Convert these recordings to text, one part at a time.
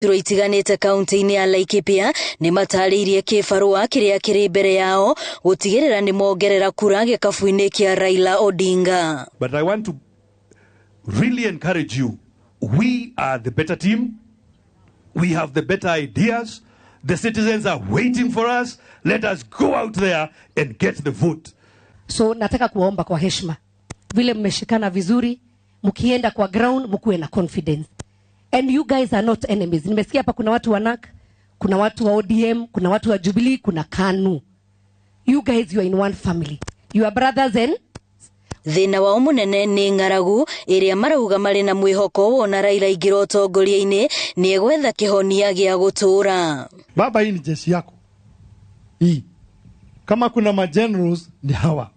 Iturwa itiganĩte kaunti-inĩ ya Laikipia nĩ matarĩirie kĩbarũa kĩrĩa kĩrĩ mbere yao gũtigĩrĩra nĩ mongerera kura gĩkabu-inĩ kĩa Raila Odinga. But I want to really encourage you. We are the better team. We have the better ideas. The citizens are waiting for us. Let us go out there and get the vote. So nataka kuwaomba kwa heshima, vile mmeshikana vizuri, mkienda kwa ground mkuwe na confidence. And you guys are not enemies. Nimesikia hapa kuna watu wa NARC, kuna watu wa ODM, kuna watu wa Jubilee, kuna KANU. You guys, you are in one family. You are brothers and Thĩna wao mũnene nĩ ng'aragu ĩrĩa marauga marĩ na mwĩhoko wona Raila aingĩra ũtongoria-inĩ nĩ egwetha kĩhonia gĩa gũtũũra. Baba, hii ni jeshi yako hii. Kama kuna magenerals ni hawa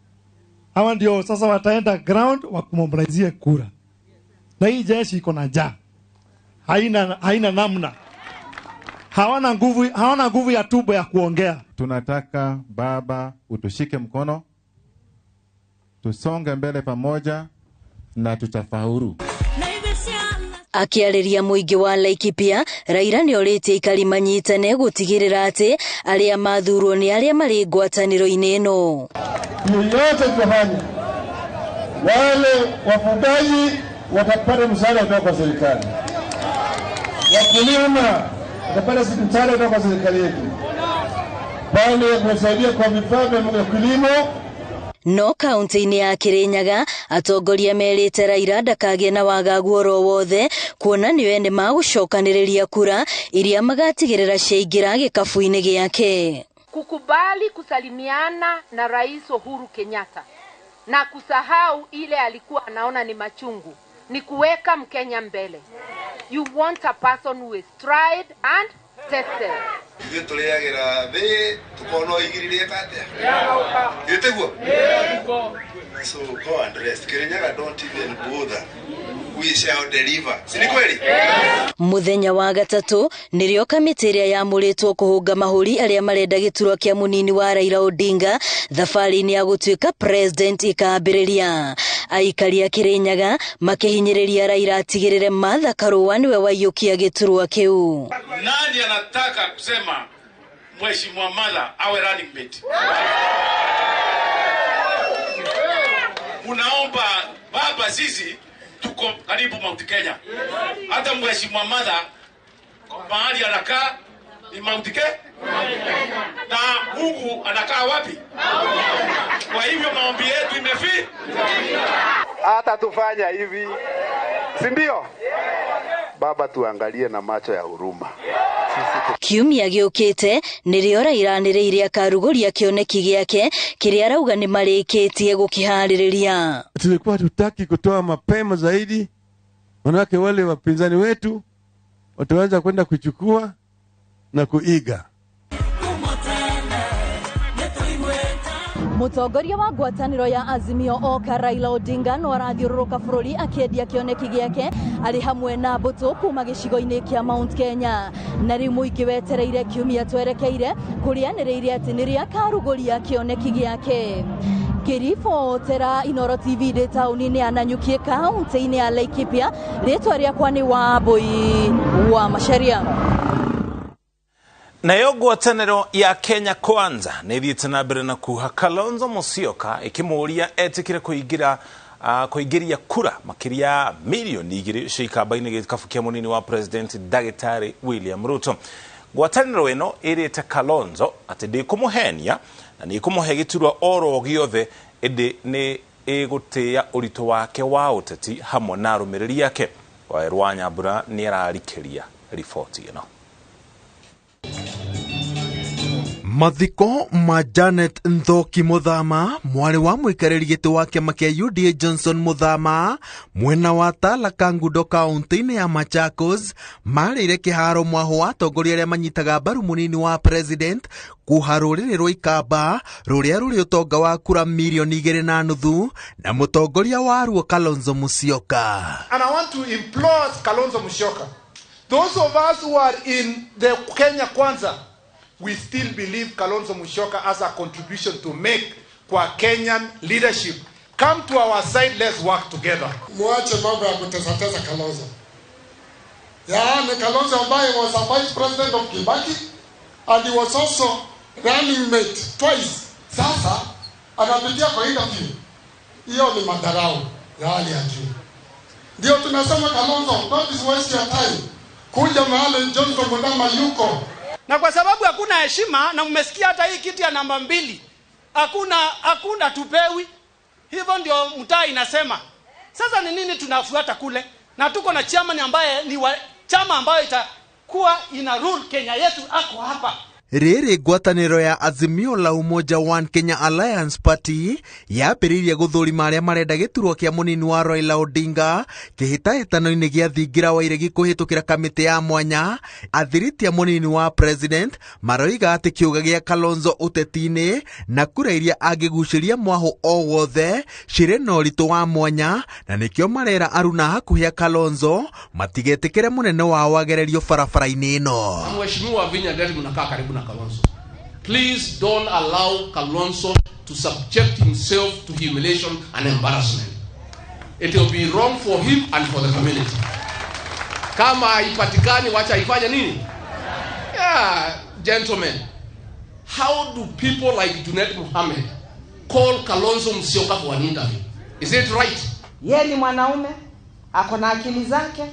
hawa, ndio sasa wataenda ground wakumobilizie kura, na hii jeshi iko na njaa, haina namna, hawana nguvu, hawana nguvu ya tumbo ya kuongea. Tunataka baba utushike mkono, tusonge mbele pamoja na tutafaulu. Akĩarĩria mũingĩ wa Laikipia, Raila nĩ orĩtie aikari manyitane gũtigĩrĩra atĩ arĩa mathurwo nĩ arĩa marĩ ngwatanĩro-inĩ ĩno. Yoyote tutafanya, wale wafugaji watapata msaada kutoka kwa serikali, wakulima watapata msaada kutoka kwa serikali yetu, pale kusaidia kwa vifaa vya kilimo. No kaunti-inĩ ya Kirinyaga atongoria merĩte Raila ndakagĩe na wagagu oro wothe kuona nĩo ene magũcokanĩrĩria kura iria magatigĩrĩra ciaingĩra gĩkabu-inĩ gĩake. Kukubali kusalimiana na Rais Uhuru Kenyatta na kusahau ile alikuwa anaona ni machungu ni kuweka Mkenya mbele. You want a person who is tried and tested. Ithuĩ tũrĩagĩra thĩ tũkona igiririe atĩa ĩtĩguo. So go and rest. Kirinyaga, don't even bother, we shall deliver. Si ni kweli? Muthenya wa gatatũ nĩrĩo kamĩtĩ ĩrĩa yamũrĩtwo kũhũnga mahũri arĩa marenda gĩturwa kĩa mũnini wa Raila Odinga thabarĩ-inĩ ya gũtuĩka president ĩkambĩrĩria. Aikari a Kirinyaga makĩhinyĩrĩria Raila atigĩrĩre Martha Karua nĩwe waiyũkia gĩturwa kĩu. Nani anataka kusema Mheshimiwa Martha awe running mate? Unaomba baba, sisi tuko karibu Mount Kenya. Hata Mheshimiwa Martha mahali anakaa ni Mount Kenya. Na Mungu anakaa wapi? Kwa hivyo maombi yetu imefi. Hata tufanya hivi, si ndio? Baba, tuangalie na macho ya huruma. Kiumia gĩũkĩte nĩrĩo Raila anĩrĩire akarugũria kĩoneki gĩake kĩrĩa arauga nĩ marĩkĩtie gũkĩharĩrĩria. Tulikuwa tutaki kutoa mapema zaidi, manake wale wapinzani wetu wataweza kwenda kuchukua na kuiga. Mũtongoria wa ngwatanĩro ya Azimio Oka Raila Odinga no arathiũrũrũka bũrũri akĩendia kĩoneki gĩake arĩ hamwe na mbũtũ kuma gĩcigo-inĩ kĩa Mount Kenya. Na rĩu mũingĩ wetereire kiumia twerekeire kũrĩa anĩrĩire atĩ nĩrĩo akarugũria kĩoneki gĩake. Ngĩribotera Inooro TV ndĩ taũni-inĩ ya Nanyuki kaunti-inĩ ya Laikipia, rĩtwa rĩakwa nĩ Wambui wa Macharia. Nayo ngwatanĩro ya Kenya Kwanza nĩ ĩthiĩte na mbere na kuha Kalonzo Musyoka ĩkĩmũũria etĩkĩre kũingĩra kũingĩria kura makĩria milioni 2 cia ikamba-inĩ gĩkabu kĩa mũnini wa president Ndagĩtarĩ William Ruto. Ngwatanĩro ĩno ĩrĩte Kalonzo atĩ ndĩkũmũhenia na nĩ ĩkũmũhe gĩturwa oro gĩothe, ĩndĩ nĩ ĩgũtĩĩa ũritũ wake wa ũteti hamwe na arũmĩrĩri ake. Waweru wa Nyambura nĩ ararikĩria riboti ĩno. Mathiko ma Janet Nthoki Muthama, mwarĩ wa mũikarĩri gĩtĩ wa kĩama kĩa UDA Johnson Muthama, mwena wa Tala Kangundo kaunti-inĩ ya Machakos, marĩire kĩharo mwaho wa atongoria arĩa manyitaga mbaru mũnini wa president kuha rũrĩrĩ rwa Ikamba rũrĩa rũrĩ ũtonga wa kura milioni 2.5 na mũtongoria waruo Kalonzo Musyoka. And I want to implore Kalonzo Musyoka, those of us who are in the Kenya Kwanza, we still believe Kalonzo Musyoka has a contribution to make kwa Kenyan leadership. Come to our side, let's work together. Mwache mambo ya kutesatesa Kalonzo. Yaani Kalonzo ambaye was a vice president of Kibaki and he was also running mate twice. Sasa anapitia kwa interview. Hiyo ni madharau ya hali ya juu. Ndio tunasema Kalonzo, don't waste your time. Kuja mahali Johnson Muthama yuko. Na kwa sababu hakuna heshima, na mmesikia hata hii kiti ya namba 2 hakuna tupewi. Hivyo ndio mtaa inasema. Sasa ni nini tunafuata kule? Na tuko na chairman ambaye ni wa chama ambayo itakuwa ina rule Kenya yetu, ako hapa. Rĩrĩ ngwatanĩro ya Azimio la Umoja One Kenya Alliance Party yambĩrĩirie gũthũrima arĩa marenda gĩturwa kĩa mũnini wa Raila Odinga kĩhĩtahĩtano-inĩ gĩa thingira wa iregi kũhĩtũkĩra kamĩtĩ ya mwanya. Athiriti a mũnini wa president maroiga atĩ kĩũga gĩa Kalonzo ũteti-inĩ na kura iria angĩgucĩria mwahũ o wothe cirĩ na ũritũ wa mwanya, na nĩkĩo marera aruna hakuhĩ a Kalonzo matigetĩkĩre mũnene wao agererio barabara-inĩ ĩno. Mheshimiwa Vinya Ndeti, mnakaa karibu na Kalonzo. Please don't allow Kalonzo to subject himself to humiliation and embarrassment. It will be wrong for him and for the community. Kama haipatikani, wacha ifanye nini? Yeah, gentlemen. How do people like Junet Mohammed call Kalonzo Musyoka for an interview? Is it right? Yeye ni mwanaume, ako na akili zake,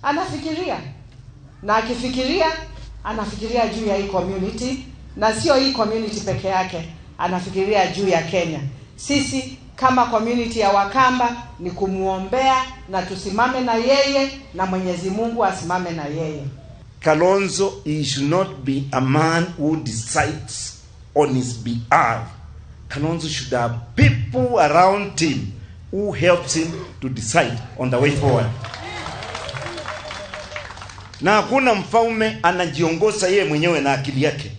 anafikiria. Na akifikiria, anafikiria juu ya hii community, na sio hii community peke yake, anafikiria juu ya Kenya. Sisi kama community ya Wakamba ni kumuombea na tusimame na yeye, na Mwenyezi Mungu asimame na yeye. Kalonzo, he should not be a man who decides on his behalf. Kalonzo should have people around him who helps him to decide on the way forward. Na hakuna mfalme anajiongoza yeye mwenyewe na akili yake,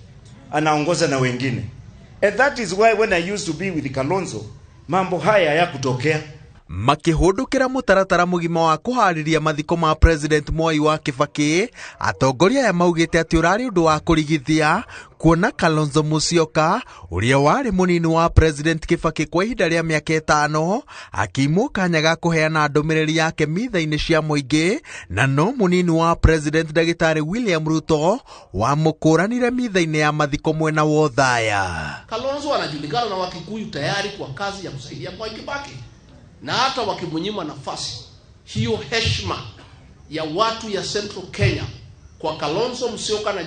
anaongoza na wengine. And that is why when I used to be with Kalonzo, mambo haya hayakutokea. Makĩhũndũkĩra mũtaratara mũgima wa kũharĩria mathiko ma President Mwai wa Kibaki, atongoria aya maugĩte atĩ ũrarĩ ũndũ wa kũrigithia kuona Kalonzo Musyoka ũrĩa warĩ mũnini wa President Kibaki kwa ihinda rĩa mĩaka 5 akĩimwo kanya ga kũheana ndũmĩrĩri yake mitha-inĩ cia mũingĩ, na no mũnini wa President Ndagĩtarĩ William Ruto wamũkũranire mitha-inĩ ya mathiko mwena wa Othaya. Kalonzo anajulikana na Wakikuyu tayari kwa kazi ya kusaidia Mwai Kibaki, na hata wakimnyima nafasi hiyo, heshima ya watu ya Central Kenya kwa Kalonzo Musyoka na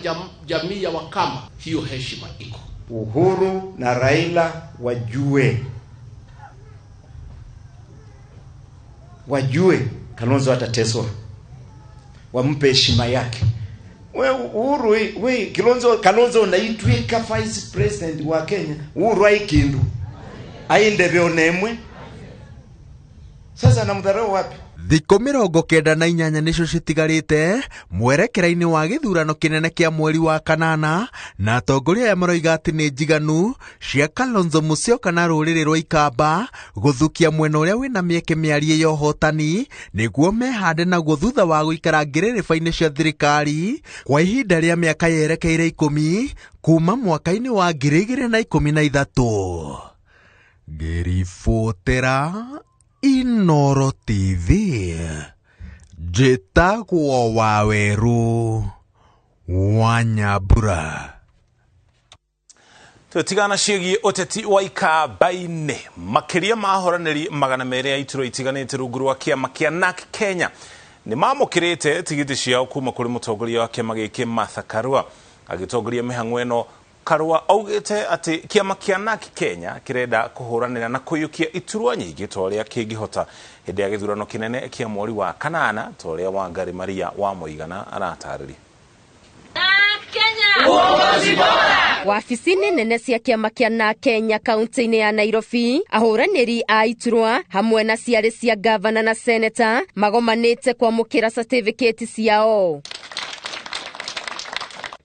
jamii ya Wakamba, hiyo heshima iko. Uhuru na Raila wajue Kalonzo atateswa, wampe heshima yake. We Uhuru, we Kalonzo unaitwika vice president wa Kenya, Uhuru aikindu ainde onemwe. Sasa namdharau wapi? Thikũ 98 nĩcio citigarĩte mwerekera-inĩ wa gĩthurano kĩnene kĩa mweri wa kanana, na atongoria aya maroiga atĩ nĩ njiganu cia Kalonzo Musyoka na rũrĩrĩ rwa Ikamba gũthukia mwena ũrĩa wĩna mĩeke mĩarie ya ũhotani nĩguo mehande naguo thutha wa gũikara ngĩrĩrĩba-inĩ cia thirikari kwa ihinda rĩa mĩaka yerekeire 10 kuma mwaka-inĩ wa 2013. Ngĩribotera Inoro TV, njĩtagwo Waweru wa Nyambura. Twetigana ciĩgiĩ ũteti wa Ikamba-inĩ. Makĩria ma ahũranĩri 200 a iturwa itiganĩte rungu rwa kĩama kĩa NARC Kenya nĩ mamũkĩrĩte tigiti ciao kuma kũrĩ mũtongoria wa kĩama gĩkĩ Martha Karua. Agĩtongoria mĩhang'o ĩno, Karua augĩte atĩ kĩama kĩa NARC Kenya kĩrenda kũhũranĩra na kũiyũkia iturwa nyingĩ ta ũrĩa kĩngĩhota hĩndĩ ya gĩthurano kĩnene kĩa mweri wa kanana, ta ũrĩa Wangari Maria wa Mũigana aratarĩria. Wabici-inĩ nene cia kĩama kĩa NARC Kenya kaunti-inĩ ya Nairobi, ahũranĩri a iturwa hamwe na ciarĩ cia gavana na seneta magomanĩte kwamũkĩra certificate ciao.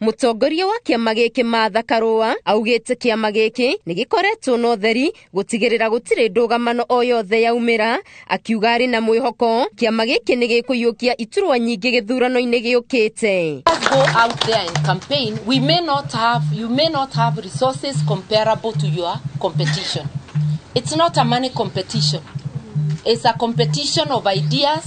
Mũtongoria wa kĩama gĩkĩ Martha Karua augĩte kĩama gĩkĩ nĩ gĩkoretwo na ũtheri gũtigĩrĩra gũtirĩ ndũgamano o yothe yaumĩra, akiuga arĩ na mwĩhoko kĩama gĩkĩ nĩ gĩkũiyũkia iturwa nyingĩ gĩthurano-inĩ gĩũkĩte. Go out there and campaign. We may not have, you may not have resources comparable to your competition. It's not a money competition. It's a competition of ideas,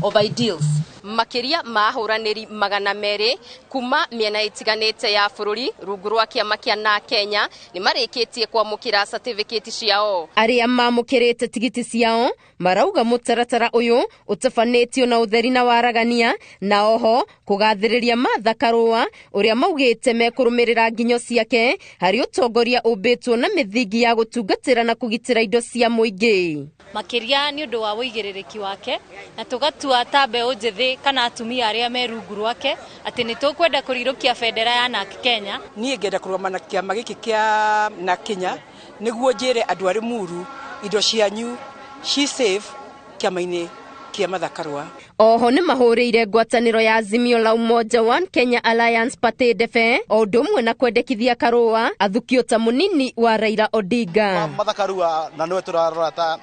of ideals. Makĩria ma ahũranĩri 200 kuma mĩena ĩtiganĩte ya bũrũri rungu rwa kĩama kĩa na Kenya nĩ marĩkĩtie kwamũkĩra certificate ciao. Arĩa mamũkĩrĩte tigiti ciao marauga mũtaratara ũyũ ũtabanĩtio na ũtheri na waragania, na oho kũgathĩrĩria Martha Karua ũrĩa maugĩte mekũrũmĩrĩra nginyo ciake harĩ ũtongoria ũmbĩtwo na mĩthingi ya gũtungatĩra na kũgitĩra indo cia mũingĩ. Makĩria nĩ ũndũ wa ũigĩrĩrĩki wake, na tũgatua ta mbeũ njĩthĩ kana atumia arĩa me rungu rwake atĩ nĩ tũkwenda kũrirũkia bendera ya NARC Kenya. Niĩ ngenda kũrũgama na kĩama gĩkĩ kĩa NARC Kenya nĩguo njĩre andũ a Limuru indo cianyu she safe kĩama-inĩ kĩa Martha Karua. Oho nĩ mahũrĩire ngwatanĩro ya Azimio la Umoja One Kenya Alliance Party ndefe o ũndũ ũmwe na kwendekithia Karua athukio ta mũnini wa Raila Odinga. Martha Karua na nĩwe tũrarora ta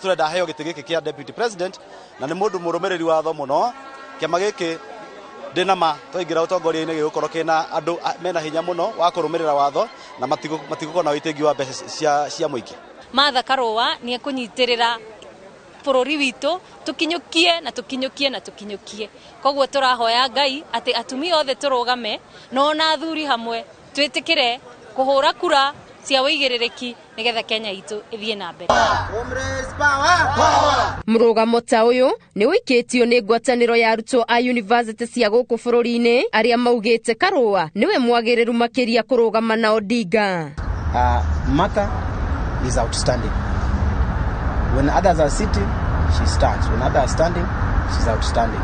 tũrenda aheo gĩtĩ gĩkĩ kĩa deputy president, na nĩ mũndũ mũrũmĩrĩri watho mũno. Kĩama gĩkĩ ndĩna ma twaingĩra ũtongoria-inĩ gĩgũkorwo kĩna andũ mena hinya mũno wa kũrũmĩrĩra watho na matigũkorwo na ũitĩngi wa mbeca cia mũingĩ. Martha Karua nĩ ekũnyitĩrĩra bũrũri witũ tukinyukie na tukinyukie na tukinyukie. Koguo tũrahoya Ngai atĩ atumia othe tũrũgame no na athuri hamwe twĩtĩkĩre kũhũra kura cia ũigĩrĩrĩki nĩgetha Kenya itũ ĩthiĩ na mbere. Mũrũgamo ta ũyũ nĩ ũikĩtio nĩ ngwatanĩro ya arutwo a university cia gũkũ bũrũri-inĩ arĩa maugĩte Karua nĩwe mwagĩrĩru makĩria kũrũgama na Odinga. Martha is outstanding. When others are sitting, she stands. When others are standing, she's outstanding.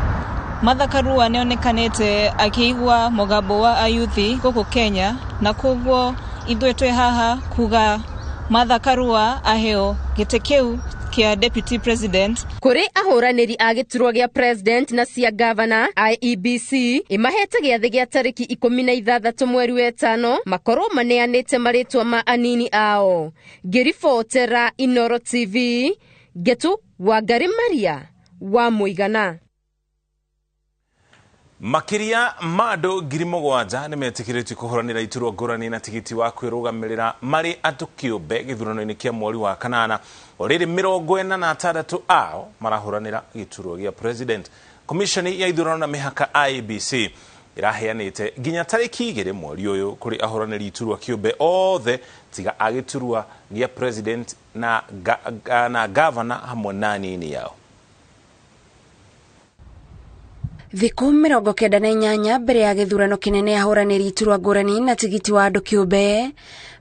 Martha Karua nĩonekanĩte akĩigua mũgambo wa ayuthi gũkũ Kenya, na koguo ithuĩ twĩ haha kuga Martha Karua aheo gĩtĩ kĩu kĩa deputy president. Kũrĩ ahũranĩri a gĩturwa gĩa president na cia governor, IEBC ĩmahete gĩathĩ gĩa tarĩki 16 mweri wa 5 makorwo maneanĩte marĩtwa ma anini ao. Ngĩribotera Inoro TV, Getu Wangari Maria wa Mũigana. Makĩria ma andũ 7,000 nĩmetĩkĩrĩtio kũhũranĩra iturwa ngũrani na tigiti wa kwĩrũgamĩrĩra marĩ andũ kĩũmbe gĩthurano-inĩ kĩa mweri wa kanana. O rĩrĩ 46 ao marahũranĩra gĩturwa gĩa president. Komishoni ya ithurano na mĩhaka IEBC ĩraheanĩte nginya tarĩki 2 mweri ũyũ kũrĩ ahũranĩri iturwa kĩũmbe othe tiga a gĩturwa gĩa president na gavana hamwe na anini yao. Thikũ 98 mbere ya gĩthurano kĩnene ahũranĩri iturwa ngũrani na tigiti wa andũ kĩũmbe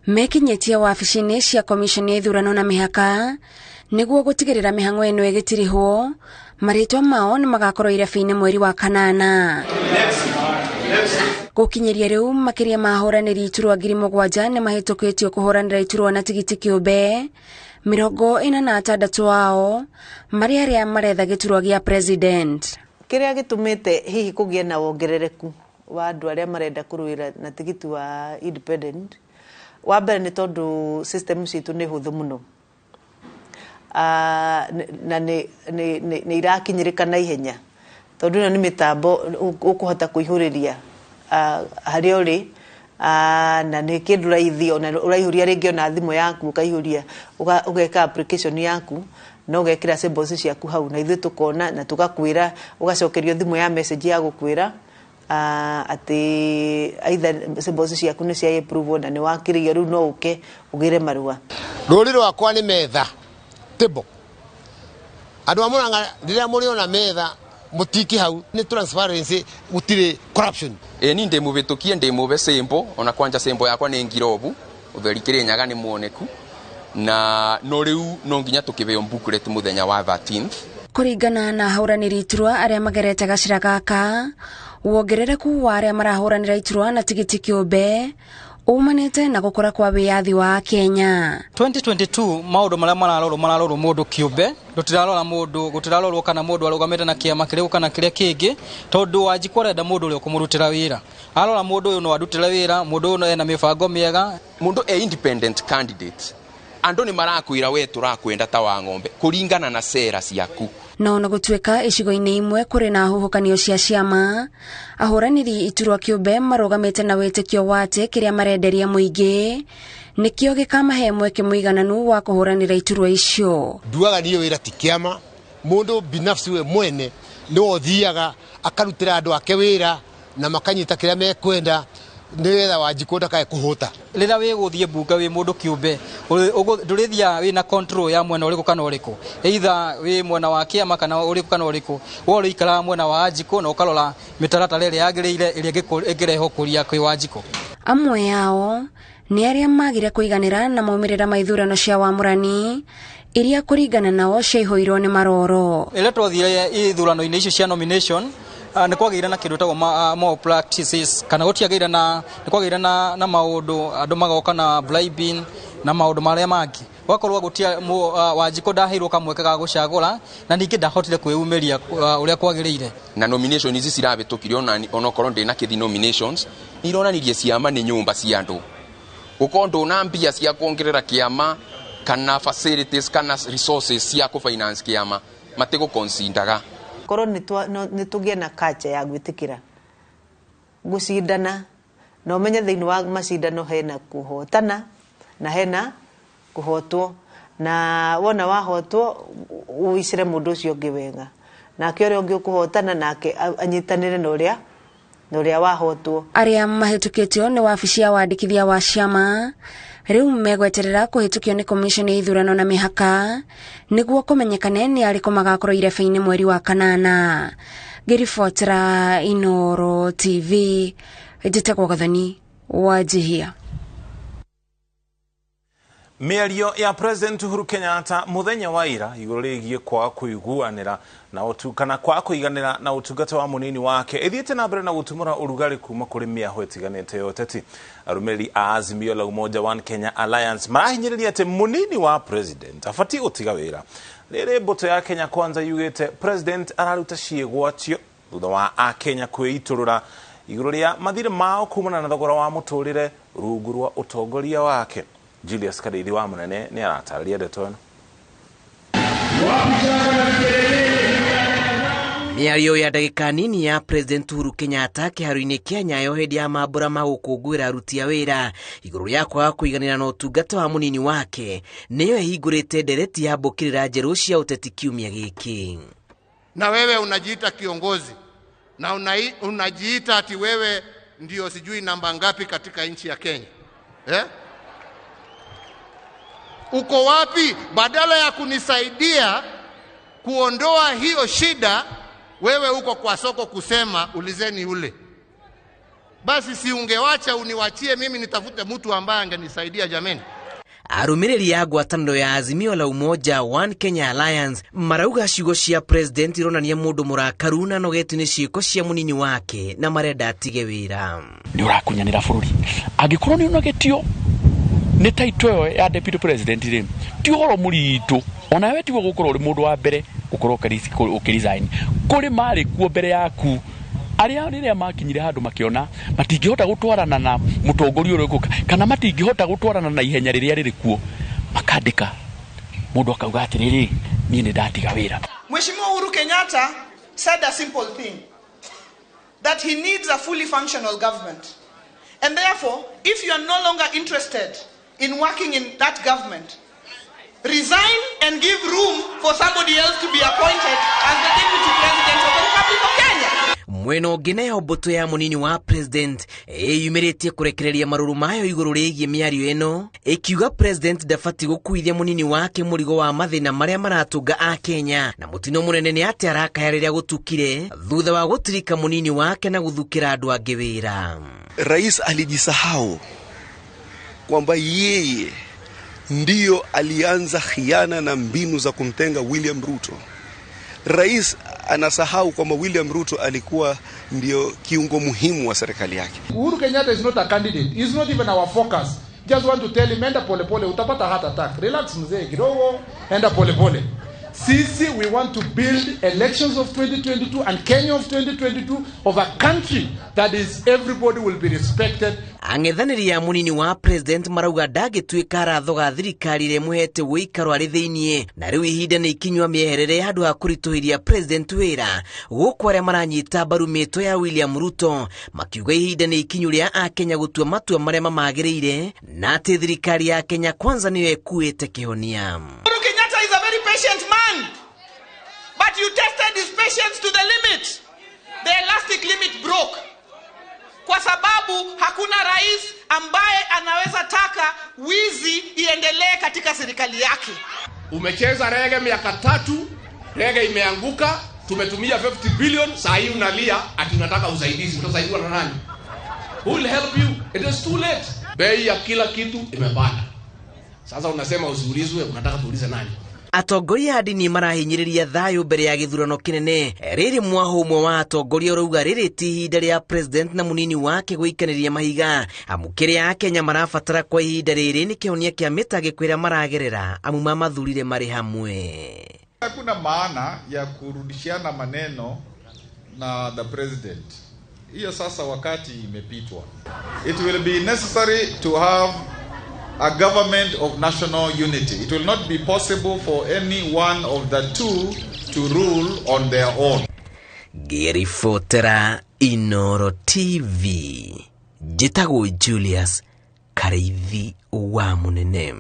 mekinyĩtie wabici-inĩ cia komishoni ya ithurano na mĩhaka nĩguo gũtigĩrĩra mĩhang'o ĩno ĩgĩtirihwo. Marĩtwa mao nĩ magakorwo irabi-inĩ mweri wa kanana. Gũkinyĩria rĩu makĩria ma ahũranĩri iturwa 7,000 nĩ mahĩtũkĩtio kũhũranĩra iturwa na tigiti kĩũmbe, 46 ao marĩ arĩa maretha gĩturwa gĩa president. Kĩrĩa gĩtũmĩte hihi kũgĩe na wongerereku wa andũ arĩa marenda kũrũĩra na tigiti wa independent, wa mbere nĩ tondũ system citũ nĩ hũthũ mũno, na nĩ irakinyĩrĩka na ihenya, tondũ ĩno nĩ mĩtambo ũkũhota kũihũrĩria harĩa ũrĩ, na nĩ kĩndũ raithi, ona ũraihũria rĩngĩ ona thimũ yaku ũkaihũria, ũgeka application yaku na ũgekĩra symbols ciaku hau, na ithuĩ tũkona na tũgakwĩra, ũgacokerio thimũ ya message ya gũkwĩra atĩ either symbols ciaku nĩ cia approve na nĩ wakĩrĩrio, rĩu no ũke ũgĩre marũa. Rũri rwakwa nĩ metha table. Andũ a Murang'a rĩrĩa mũrĩona metha mũtiki hau nĩ transparency, gũtirĩ corruption. Ni ndĩ mũhĩtũkie, ndĩ mũbe symbol, ona kwanja symbol yakwa nĩ ngirobu, ũtheri Kĩrĩnyaga nĩ muoneku, na no rĩu no nginya tũkĩheo booklet mũthenya wa 13th. Kũringana na ahũranĩri iturwa arĩa magerete gacĩra gaka, wongerereku wa arĩa marahũranĩra iturwa na tigiti kĩũmbe umanĩte na gũkũra kwa wĩyathi wa Kenya. 2022 maũndũ marĩa mararorwo mũndũ kĩũmbe, tũtirarora mũndũ, gũtirarorwo kana mũndũ arũgamĩte na kĩama kĩrĩkũ kana kĩrĩa kĩngĩ, tondũ Wanjikũ arenda mũndũ ũrĩa ũkũmũrutĩra wĩra. Arora mũndũ ũyũ no andutĩre wĩra, mũndũ ũyũ ena mĩbango mĩega. Mũndũ e independent candidate, andũ nĩ marakwĩra we tũrakwenda ta wa ng'ombe kũringana na sera ciaku. No ona gũtuĩka icigo-inĩ imwe kũrĩ na huhũkanio cia ciama, ahũranĩri iturwa kĩũmbe marũgamĩte na wĩtĩkio wa atĩ kĩrĩa marenderia mũingĩ nĩkĩo gĩkamahe mweke mũigananu wa kũhũranĩra iturwa icio. Nduaga niĩ wĩra ti kĩama, mũndũ binafsi we mwene Nĩwe ũthiaga akarutĩra andũ ake wĩra na makanyita kĩrĩa mekwenda nĩgetha Wanjikũ ndakae kũhũta. Rĩrĩa wĩ gũthiĩ mbunge wĩ mũndũ kĩũmbe, ndũrĩthiaga wĩna control ya mwena ũrĩkũ kana ũrĩkũ, either wĩ mwena wa kĩama kana ũrĩkũ kana ũrĩkũ, we ũrĩikaraga mwena wa Wanjikũ na ũkarora mĩtaratara ĩrĩa yagĩrĩire ĩrĩa ĩngĩrehe ũkũria kwĩ Wanjikũ. Amwe ao nĩ arĩa magire kũiganĩra na maumĩrĩra ma ithurano cia wamũrani iria kũringana nao ciaihũirwo nĩ maroro. Rĩrĩa twathire ithurano-inĩ icio cia nomination, nĩ kwagĩire na kĩndũ gĩtagwo malpractices, kana gũtiagĩire na, nĩ kwagĩire na maũndũ andũ magoka na bribing na maũndũ marĩa mangĩ. Gwakorwo gũtia Wanjikũ ndaheirwo kamweke ga gũcagũra na ningĩ ndahotire kwĩyumĩria ũrĩa kwagĩrĩire. Na nomination ici cirabĩtũkire onokorwo ndĩ na kĩthi nominations, nĩ ironanirie ciama nĩ nyũmba cia andũ. Gũkorwo ndũna mbia cia kuongerera kĩama kana facilities kana resources cia kũ-finance kĩama, matigũconsidaga. Korwo nĩ tũgĩe na culture ya gwĩtĩkĩra gũcindana, na ũmenye thĩinĩ wa macindano hena kũhotana na hena kũhotwo, na wona wahotwo ũicire mũndũ ũcio ũngĩ wega, nake ũrĩa ũngĩ ũkũhotana nake anyitanĩre na ũrĩa wahotwo. Arĩa mahĩtũkĩtio nĩ wabici ya wandĩkithia wa ciama rĩu megweterera kũhĩtũkio nĩ komishoni ya ithurano na mĩhaka nĩguo kũmenyekane nĩ arĩkũ magakorwo irebe-inĩ mweri wa kanana. Ngĩribotera Inooro TV, njĩtagwo Gathoni wa Njihia. Mĩario ya President Uhuru Kenyatta mũthenya wa ira igũrũ rĩgiĩ kwaga kũiguanĩra na kana kwaga kũiganĩra na ũtungata wa mũnini wake ĩthiĩte na mbere na gũtumũra ũrugarĩ kuma kũrĩ mĩaho ĩtiganĩte ya ũteti. Arũmĩrĩri a Azimio la Umoja One Kenya Alliance marahinyĩrĩria atĩ mũnini wa president abatiĩ gũtiga wĩra. Rĩrĩ mbũtũ ya Kenya Kwanza yugĩte president araruta ciĩgwatio thutha wa akenya kwĩitũrũra igũrũ rĩa mathirĩ mao kumana na thogora wa mũtũrĩre rungu rwa ũtongoria wake. Julius Kariri wa Munene nĩ aratarĩria ndeto ĩno. Mĩario ya ndagĩka nini ya President Uhuru Kenyatta kĩharo-inĩ kĩa Nyayo hĩndĩ ya mambũra ma gũkũngũĩra aruti a wĩra igũrũ rĩa kwaga kũiganĩra na ũtungata wa mũnini wake nĩyo ĩhingũrĩte ndereti ya mbũkĩrĩra njerũ cia ũteti kiumia gĩkĩ. Na wewe unajiita kiongozi na unajiita ati wewe ndio sijui namba ngapi katika nchi ya Kenya, eh? Uko wapi? Badala ya kunisaidia kuondoa hiyo shida, wewe uko kwa soko kusema ulizeni ule. Basi si ungewacha uniwachie mimi nitafute mtu ambaye angenisaidia jameni. Arũmĩrĩri a ngwatanĩro ya Azimio la Umoja One Kenya Alliance marauga ciugo cia president ironania mũndũ mũrakaru na nogetu nĩ ciĩko cia mũnini wake na marenda atige wĩra. Nĩ ũrakunyanĩra bũrũri. Angĩkorwo nĩ ũnogetio nĩ title ĩyo ya deputy president rĩ, ti ũhoro mũritũ ona we tiwe gũkorwo ũrĩ mũndũ wa mbere gũkorwo ũkĩresign. Kũrĩ marĩ kuo mbere yaku arĩa rĩrĩa makinyire handũ makĩona matingĩhota gũtwarana na mũtongoria ũrĩa ũgũka kana matingĩhota gũtwarana na ihenya rĩrĩa rĩrĩ kuo, makandĩka mũndũ akauga atĩrĩrĩ, niĩ nĩ ndatiga wĩra. Mheshimiwa Uhuru Kenyatta said a simple thing, that he needs a fully functional government, and therefore if you are no longer interested in working in that government, resign and give room for somebody else to be appointed as the deputy president of the Republic of Kenya. Mwena ũngĩ nayo mbũtũ ya mũnini wa president ĩyumĩrĩtie kũrekereria marũrũ mayo igũrũ rĩgiĩ mĩario ĩno, ĩkiuga president ndabatiĩ gũkuithia mũnini wake mũrigo wa mathĩna marĩa maratũnga Akenya, na mũtino mũnene nĩ atĩ arakaya rĩrĩa gũtukire thutha wa gũtirika mũnini wake na gũthukĩra andũ angĩ wĩra. Rais alijisahau kwamba yeye ndiyo alianza khiana na mbinu za kumtenga William Ruto. Rais anasahau kwamba William Ruto alikuwa ndio kiungo muhimu wa serikali yake. Uhuru Kenyatta is not a candidate. He's not even our focus. Just want to tell him, enda pole pole, utapata heart attack. Relax mzee kidogo, enda pole pole. Sisi, we want to build elections of 2022 and Kenya of 2022 of a country that is everybody will be respected. Ang'ethanĩri ya mũnini wa president marauga ndangĩtuĩka arathoga thirikari ĩrĩa ĩmũhete ũikaro arĩ thĩiniĩ, na rĩu ihinda nĩ ikinyua mĩeherere handũ ha kũritũhĩria president wĩra, gũkũ arĩa maranyita mbaru mĩtwe ya William Ruto makiuga ihinda nĩ ikinyu rĩa Akenya gũtua matua marĩa mamagĩrĩire na atĩ thirikari ya Kenya Kwanza nĩyo ĩkuĩte kĩhonia. Uhuru Kenyatta is a very patient man, but But you tested his patience to the limit. The elastic limit broke. Kwa sababu hakuna rais ambaye anaweza taka wizi iendelee katika serikali yake. Umecheza rege miaka 3, rege imeanguka, tumetumia 50 billion, saa hii unalia ati unataka usaidizi. Utasaidiwa na nani? Who will help you? It is too late. Bei ya kila kitu imepanda. Sasa unasema usiulizwe, unataka tuulize nani? Atongoria a ndini marahinyĩrĩria thayũ mbere ya gĩthurano kĩnene. Rĩrĩ mwaho ũmwe wa atongoria ũrauga rĩrĩ ti ihinda rĩa president na mũnini wake gũikanĩria mahiga, amu kĩrĩa Akenya marabatara kwa ihinda rĩrĩ nĩ kĩhonia kĩa mĩtangĩko ĩrĩa maragerera, amu mamathurire marĩ hamwe. Hakuna maana ya kurudishiana maneno na the president. Hiyo sasa wakati imepitwa. It will be necessary to have a government of national unity. It will not be possible for any one of the two to rule on their own. Ngĩribotera Inoro TV, njĩtagwo Julius Karĩithi wa Mũnene.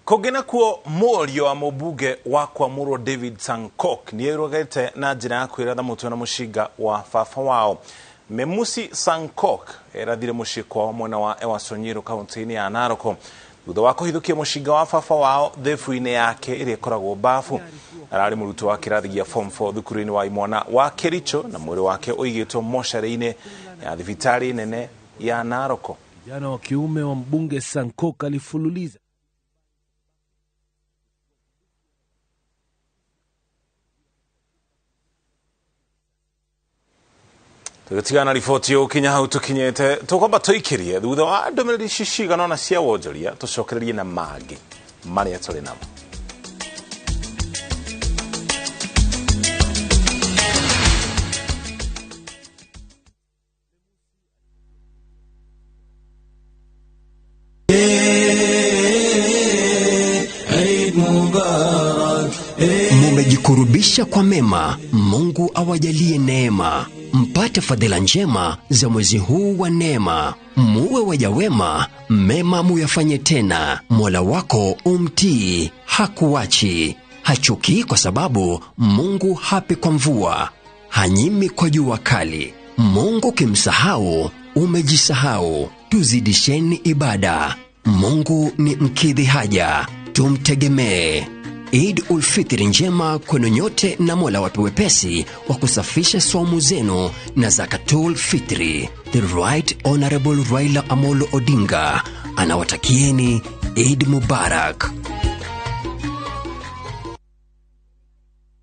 Kũngĩ nakuo mũriũ wa mũmbunge wa Kwamũrwo David Sankok nĩerũgete na njĩra ya kwĩratha mũtwe na mũcinga wa baba wao. Memusi Sankok erathire mũciĩ kwao mwena wa Ewasonyiro kaunti-inĩ ya Narok thutha wa kũhithũkia mũcinga wa baba wao thĩbu-inĩ yake ĩrĩa ĩkoragwo bafu. Ararĩ mũrutwo wa kĩrathi gĩa form 4 thukuru-inĩ wa imwana wa Kericho na mwĩrĩ wake ũigĩtwo mocarĩ-inĩ ya thibitarĩ nene ya Narok. Kijana wa kiume wa mbunge Sankok alifululiza Tũgĩtigana riboti ũkinya hau tũkinyĩte tũkwamba tũikĩrie thutha wa ndũmĩrĩri ici cigana ũna cia wonjoria tũcokererie na mangĩ marĩa tũrĩ namo. Mumejikurubisha kwa mema, Mungu awajalie neema, mpate fadhila njema za mwezi huu wa neema. Muwe waja wema, mema muyafanye tena. Mola wako umtii, hakuachi, hachukii, kwa sababu Mungu hapi kwa mvua, hanyimi kwa jua kali. Mungu kimsahau, umejisahau. Tuzidisheni ibada. Mungu ni mkidhi haja, tumtegemee. Eid ul Fitri njema kwenu nyote, na Mola wape wepesi wa kusafisha saumu zenu na Zakatul Fitri. The Right Honorable Raila Amolo Odinga anawatakieni Eid Mubarak.